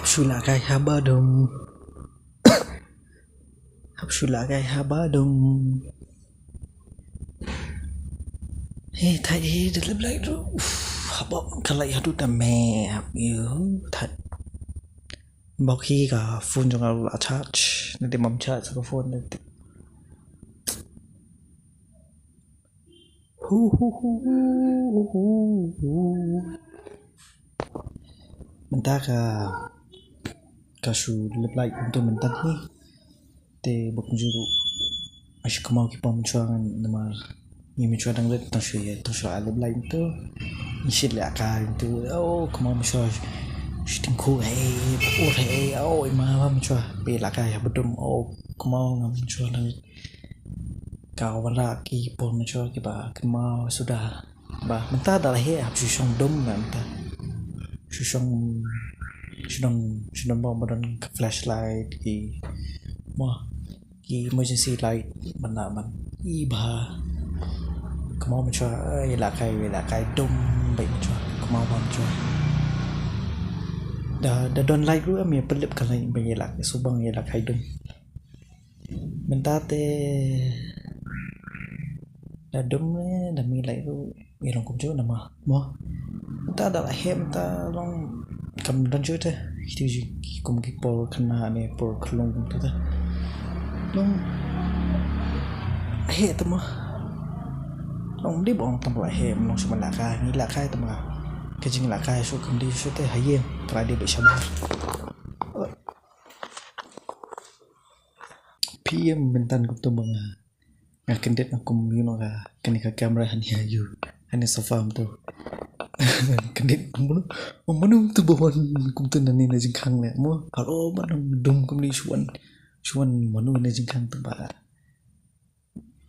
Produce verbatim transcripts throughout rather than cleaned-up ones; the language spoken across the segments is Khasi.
Shu la kai haba dum. Hap shu la kai haba dum. Hey, thait, hey, da lep light ruh. Uf, haba ka light haduh da me hap ïa thait. Bok hi ka phone jong nga ruh la charge. Nang dei mam charge ka phone nang dei. Hu, hu, hu, hu, hu, hu. Mynta ka, ka shu lep light kumto mynta hi. Te bok ju ruh. Nga shu kynmaw ki por mynshuwa namar ngi mynshuwa dang rit tang shu ïa, tang shu ïa lep light kumto. Ngi shit leh kai kumto. Oh, kynmaw mynshuwa. Shu tyngkhuh hei, ur hei, oh, i ma ba mynshuwa. Ba ïalehkai haba dum, oh, kynmaw nga mynshuwa dang rit. Ka wanrah ki por mynshuwa kiba kynmaw suda. Ba mynta da la heh hap shu shong dum ba mynta. Shu shong, shu don, shu don ba, ba don ka flashlight ki, mo, ki emergency light ban da ban. I ba kynmaw mynshuwa, eh, ïalehkai, ïalehkai dum ba mynshuwa. Kynmaw ba mynshuwa. Da, da don light ruh em ïa pynlip ka light ba ïalehkai, shu ban ïalehkai dum. Mynta te da dum ne da mih light ruh ïa long kumjuh namar, mo. Mynta da la heh mynta long kam don shuh te. Kito ki kum ki por khynnah ne por khyllung kumto te. Long heh te mo. Long dei ba ong tang ba la heh long shu ban lehkai, ngi lehkai te mo. Ka jingïalehkai shuh kam dei shuh te ha ïing ka la dei ba shabar. Phi ïa mynta kumto ba nga, nga kyndit nga kum ïa no ka, kane ka camera hani ha ïew, hani sofa kumto. Kyndit kum mano, kum mano kumto ba wan kumto nangne na jingkhang ne mo. Halo ba nang dum kumne shu wan, shu wan mano na jingkhang te ba.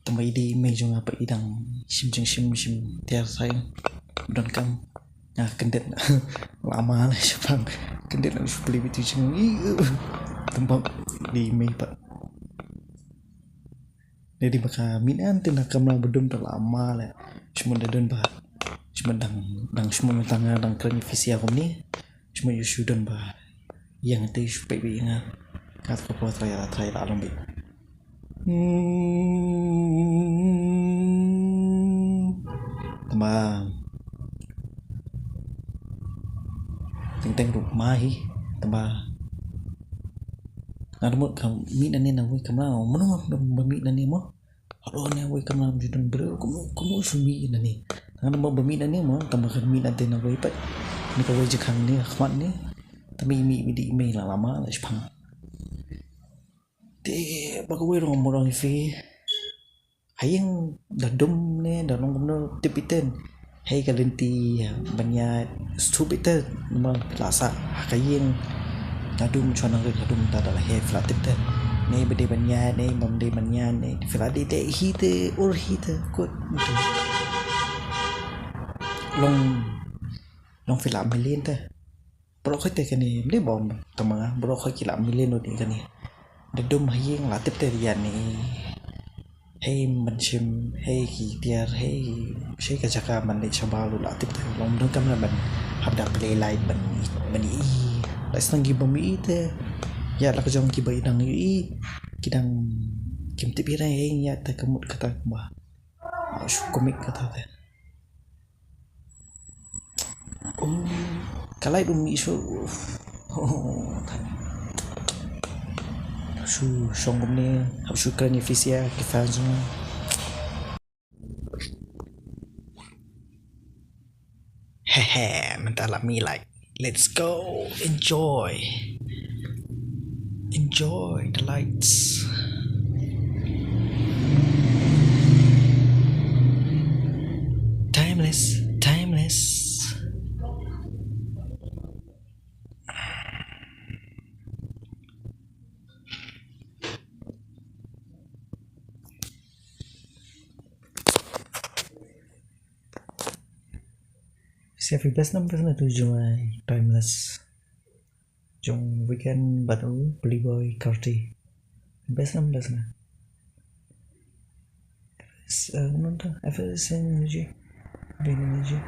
Tang ba i dei i mei jong nga pat i dang shim jingshim shim tiar sai. Donkam nga kyndit la ma la shaphang. Kyndit la shu plie bit tu jing i. Tang ba i dei i mei pat. Dei dei ba ka mih nangta na kamra ba dum pat la ma la. Shim da don ba. Shim dang, dang shim mynta nga dang kren ïa phi sha kumne. Shim ïa shu don ba. Ïa nga te shu peit beit ïa nga. Kat ka por trai la trai la long beit. Hmm. Tang ba teng teng ruh ma hi. Tang ba nga dang mut ka mih nangne na wei kamra, mano ba mih nangne mo. Halo ne wei kamra, mih don briew, kumno, kumno shu mih nangne. Nga dang mut ba mih nangne mo, tang ba ka mih nangta na wei pat. Ne ka wei jingkhang ne, khmat ne. Tang ba i mih, mih dei i mei la la ma la shaphang. Te ba kawei ruh nga mut ong ïa phi. Ha ïing da dum ne da long kumno tip ïa te. Hei ka lynti ban ïaid shuh ïa te namar phi la sah ha ka ïing. Da dum shuwa nang rit da dum ta da la heh phi la tip te. Ne ba dei ban ïaid ne bym dei ban ïaid ne phi la dei dei hi te ur hi te kut. Long, long phi la mih lynti. Baroh khoit te kane, mdei bom tang ma nga, baroh khoit ki la mih lynti kane. Da dum ha ïing la tip te ïa ne. Hei ban shim, hei ki tiar, hei shei ka jaka ban leit shabar ruh la tip te long dang kam ban hap da play light ban, ban i. La snang ki bym i te. Ïa la ka jong ki ba i dang i. Ki dang kim tip ïa dang ïa te ka mut kata kumba. Shu kumik kata te. Oh, ka light um mih shuh. Oh, tang. Shu shong kumne, hap shu kren ïa phi sha ki fans jong nga. Hehe, mynta la mih light. Let's go. Enjoy. Enjoy the lights. Timeless, timeless. Sia phi best nam best na tu jong ai Timeless. Jong Weekend bad u Playboy Carti. Best nam best na. F S, uh, nonta F S Energy. Best Energy.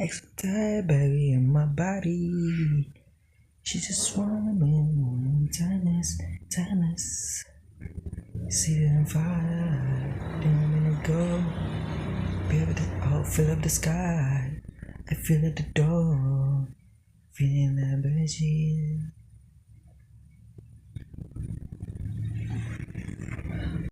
Excited, baby, in my body. She just wanna dance, dance. See them fire, then I'm gonna go. Baby, the, I'll fill up the sky. I feel at the door. Feeling like Brazil.